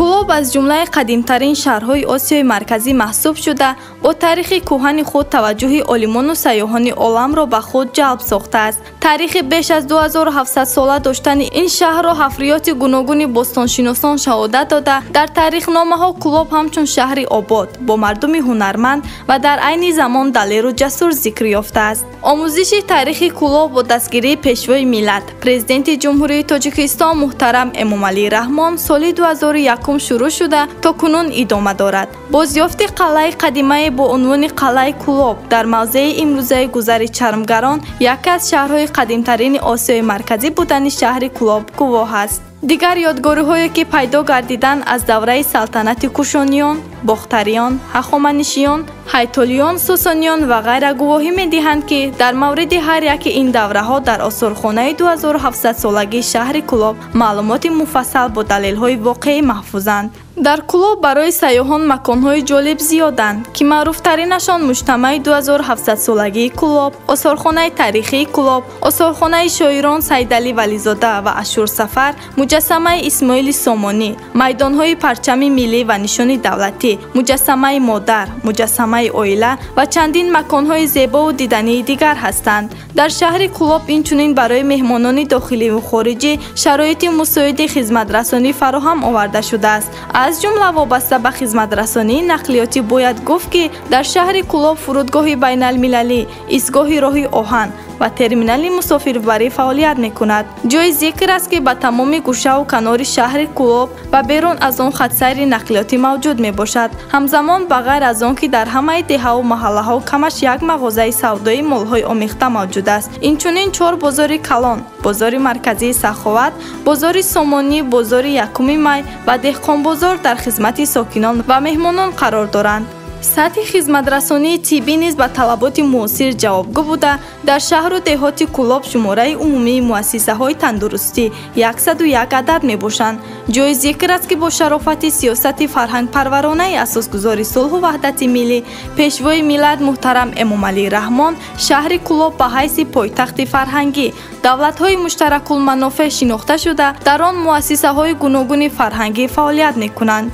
Кӯлоб аз ҷумлаи қадимтарин шаҳрҳои Осиёи Марказӣ маҳсуб шуда, бо таърихи кӯҳани худ таваҷҷӯҳи олимону сайёҳони оламро ба худ ҷалб сохтааст. Таърихи беш аз 2700 сола доштани ин шаҳрро ҳафриёти гуногуни бостоншиносон шаҳодат дода, дар таърихномаҳо Кӯлоб ҳамчун шаҳри обод бо мардуми ҳунарманд ва дар айни замон далеру ҷасур зикр ёфтааст. Омӯзиши таърихи Кӯлоб бо дастгирии Пешвои миллат, Президенти Ҷумҳурии Тоҷикистон муҳтарам Эмомалӣ Раҳмон соли 2001 шурӯъ шуда то кунун идома дорад. Бозёфти қалъаи қадимае бо унвони қалъаи Кӯлоб дар мавзеи имрӯзаи гузари Чармгарон яке аз шаҳрҳои қадимтарини Осиёи Марказӣ будани шаҳри Кӯлоб гувоҳ аст. Дигар ёдгориҳое ки пайдо гардиданд аз давраи салтанати Кушониён, Бохтариён, Ҳахоманишиён, Ҳайтолиён, Сосониён ва ғайра гувоҳӣ медиҳанд, ки дар мавриди ҳар яке ин давраҳо дар осорхонаи 2700-солагии шаҳри Кӯлоб маълумоти муфассал бо далелҳои воқеӣ маҳфузанд. Дар Кӯлоб барои сайёҳон маконҳои ҷолиб зиёданд, ки маъруфтаринашон муҷтамаи 2700-солагии Кӯлоб, осорхонаи таърихии Кӯлоб, осорхонаи шоирон Сайдалӣ Вализода ва Ашурсафар, муҷассамаи Исмоили Сомонӣ, майдонҳои парчами миллӣ ва нишони давлатӣ, муҷассамаи модар, муҷассамаи оила ва чандин маконҳои зебову дидании дигар ҳастанд. Дар шаҳри Кӯлоб инчунин барои меҳмонони дохиливу хориҷӣ шароити мусоиди хизматрасонӣ фароҳам оварда шудааст. Аз ҷумла вобаста ба хизматрасонии нақлиётӣ бояд гуфт, ки дар шаҳри Кӯлоб фурудгоҳи байналмилалӣ, истгоҳи роҳи оҳан ва терминали мусофирбарӣ фаъолият мекунад. Ҷои зикр аст, ки ба тамоми гӯшаву канори шаҳри Кӯлоб ва берун аз он хатсайри нақлиётӣ мавҷуд мебошад. Ҳамзамон, ба ғайр аз он ки дар ҳамаи деҳаву маҳаллаҳо камаш як мағозаи савдои молҳои омехта мавҷуд аст. Инчунин чор бозори калон: бозори марказии Саховат, бозори Сомонӣ, бозори Якуми май ва деҳқонбозор дар хизмати сокинон ва меҳмонон қарор доранд. Сатҳи хизматрасонии тиббӣ низ ба талаботи муосир ҷавобгӯ буда, дар шаҳру деҳоти Кӯлоб шумораи умумии муассисаҳои тандурустӣ 101 адад мебошанд. Ҷои зикр аст, ки бо шарофати сиёсати фарҳангпарваронаи асосгузори сулҳу ваҳдати миллӣ, Пешвои миллат муҳтарам Эмомалӣ Раҳмон, шаҳри Кӯлоб ба ҳайси пойтахти фарҳангӣ давлатҳои муштаракулманофеъ шинохта шуда, дар он муассисаҳои гуногуни фарҳангӣ фаъолият мекунанд.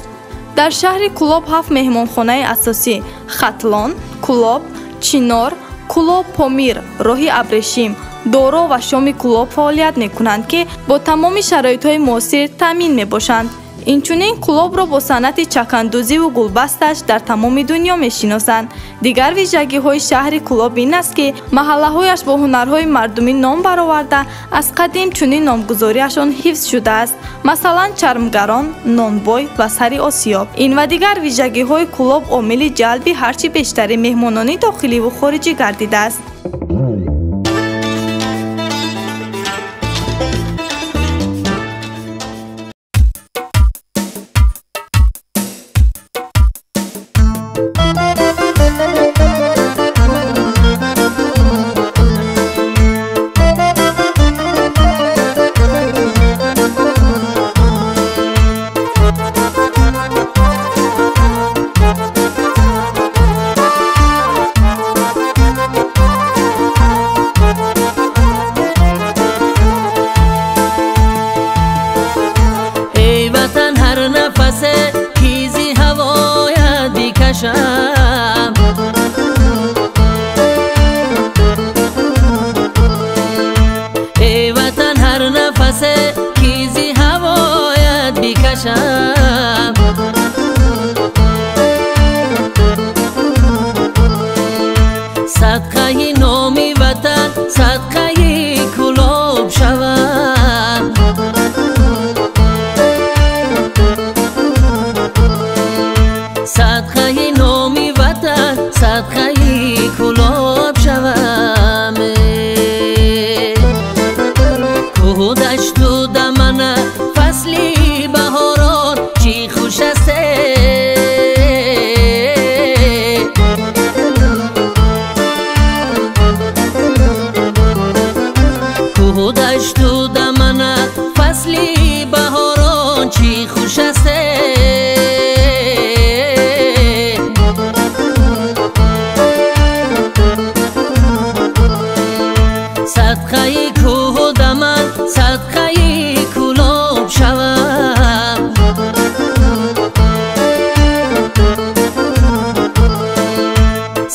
Дар шаҳри Кӯлоб ҳафт меҳмонхонаи асосӣ: Хатлон, Кӯлоб, Чинор, Кӯлоб, Помир, роҳи Абрешим, Доро ва Шоми Кӯлоб фаъолият мекунанд, ки бо тамоми шароитҳои муосир таъмин мебошанд. Инчунин Кӯлобро бо санъати чакандӯзиву гулбасташ дар тамоми дунё мешиносанд. Дигар вижагиҳои шаҳри Кӯлоб ин аст, ки маҳаллаҳояш бо ҳунарҳои мардумӣ ном бароварда, аз қадим чунин номгузориашон ҳифз шудааст, масалан Чармгарон, Нонбой ва Сари Осиёб. Ин ва дигар вижагиҳои Кӯлоб омили ҷалби ҳарчи бештари меҳмонони дохиливу хориҷӣ гардидааст. Эй ватан, ҳар нафасе ки зи ҳавоят бикашам, садқаи номи ватан, садқаи Кӯлоб шавам. Садқаи номи ватан, садқаи Кӯлоб шавам. Кӯҳу дашту дамана фасли баҳорон чӣ хуш аст. Кӯҳу дашту дамана фасли баҳорон чӣ хуш аст. Садқаи кӯҳу даман, садқаи Кӯлоб шавам.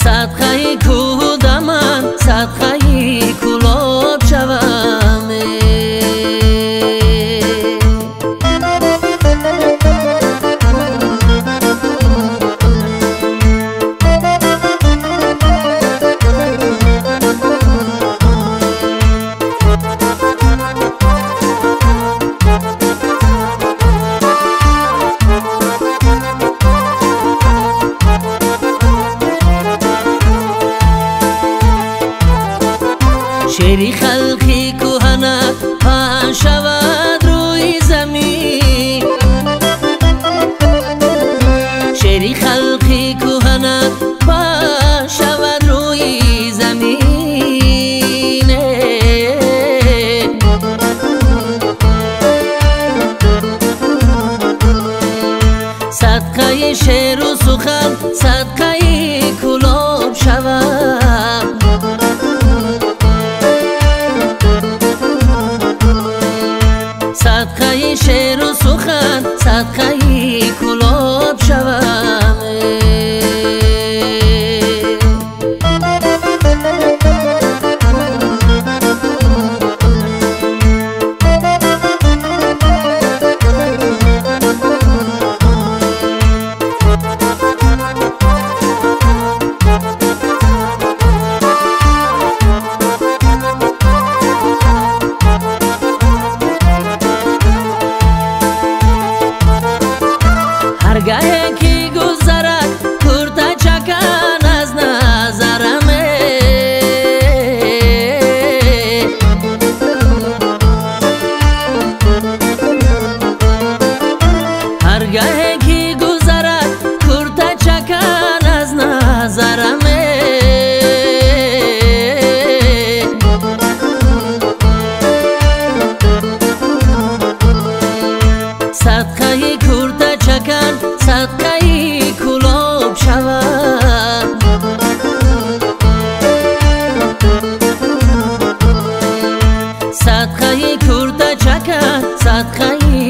Садқаи кӯҳу даман, садқаи Кӯлоб шавам. Шери халқи кӯҳана паҳн шавад рӯи замин, шери халқи кӯҳана паҳн шавад рӯи замин. Садқаи шеру сухан, садқаи Кӯлоб шавам. Садқаи шеру сухан, садқаи Кӯлоб шавам. Ҳаргаҳе ки гузарад курта чакан аз назарам, ҳаргаҳе ки гузарад курта чакан аз назарам, садқаи курта чакан, садқаи Кӯлоб шавам. Садқаи курта чакан, садқаи